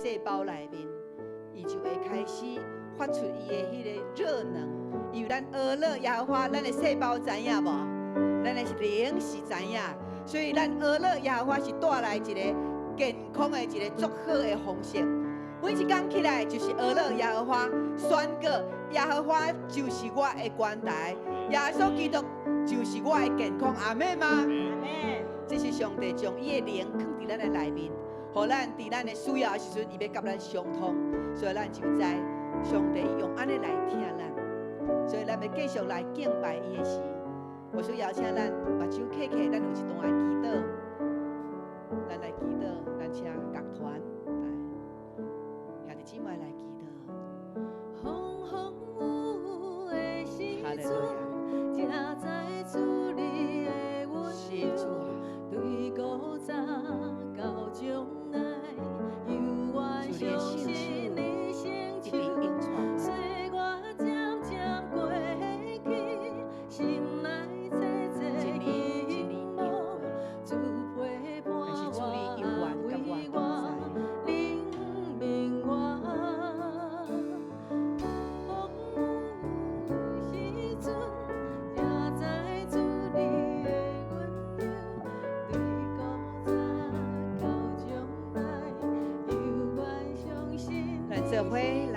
細胞內面，伊就會開始發出伊的彼个熱能。因為咱學樂耶和華，咱的細胞知影無？咱的靈是知影，所以咱學樂耶和華是帶來一個健康的一個足好的方式。每一工起來就是學樂耶和華，宣告耶和華就是我的關台，耶穌基督就是我的健康。阿們嗎？阿們。這是上帝將伊的靈囥佇咱的內面，予咱佇咱的需要的時陣，伊欲佮咱相通，所以咱就知上帝用按呢來疼咱，所以咱欲繼續來敬拜伊的時，我想邀請咱目睭瞌瞌，咱有一段的祈禱，咱來祈禱，咱請樂團來，兄弟姊妹來祈禱。風風雨雨的時陣，才知主你的溫柔，對古早到將來，猶原相信你成就。歲月漸漸過去，心內濟濟希望，主陪伴我，安慰我，憐憫我。風雨時陣，才知主你的溫柔，對古早到將來，猶原相信。咱做伙來。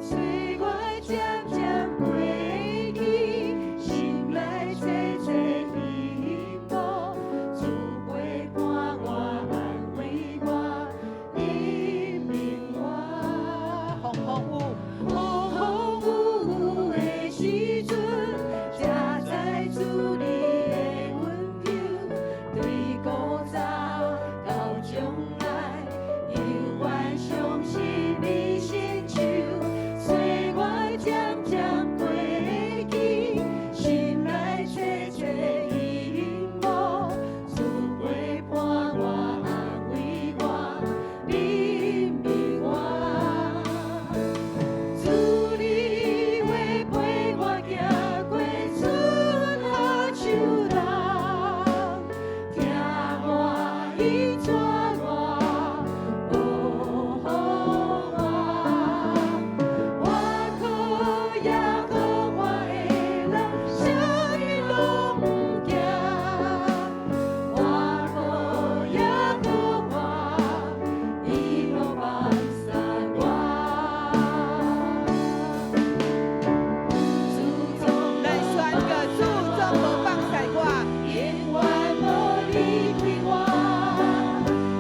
歲月漸漸過去，心內濟濟希望，主陪伴我，安慰我，憐憫我。風風雨風風雨雨的時陣，才知主你的溫柔，對古早到將來，猶原相信你成就。歲月漸漸過去，心內濟濟希望，主陪伴我，安慰我，憐憫我。主你話陪我行過春夏秋冬，疼我伊帶我，保護我。我靠耶和華的人，啥物攏毋驚。我靠耶和華，伊無放捨我。主總咱宣告主總無放捨我，永遠無離開我。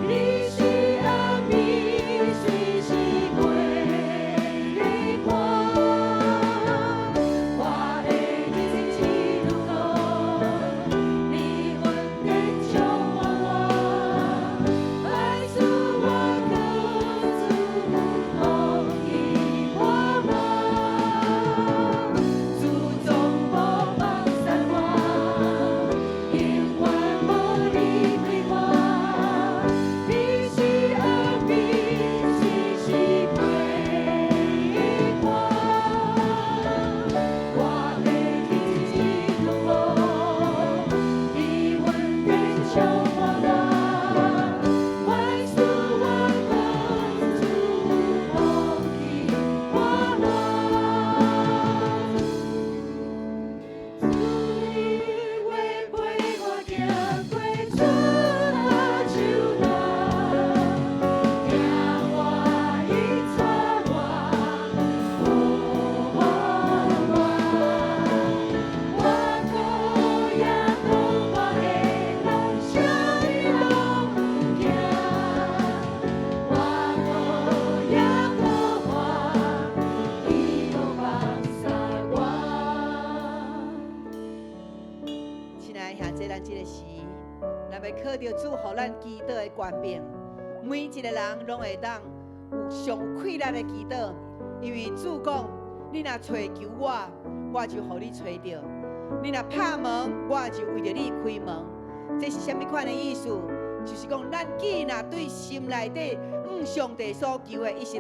你是暗暝，隨時陪伴。我的日子路途，你恩典充滿我。凡事我靠主福氣滿滿。主總無放捨我，永遠無離開我。你是暗暝，隨時陪伴。我的日子路途，你恩典充滿我。凡事我靠主福氣滿滿。主你話陪我行過春夏秋冬，疼我伊帶我，保護我。我靠耶和華的人，啥物攏毋驚。我靠耶和華，伊無放捨我。親愛的兄弟，咱這个時，咱欲靠著主予咱祈禱的權柄，每一个人攏會當有上有氣力的祈禱，因為主講：你若揣求我，我就予你揣著；你若拍門，我就為著你開門。這是啥物款的意思？就是講，咱既若對心內底向上帝所求的，伊是。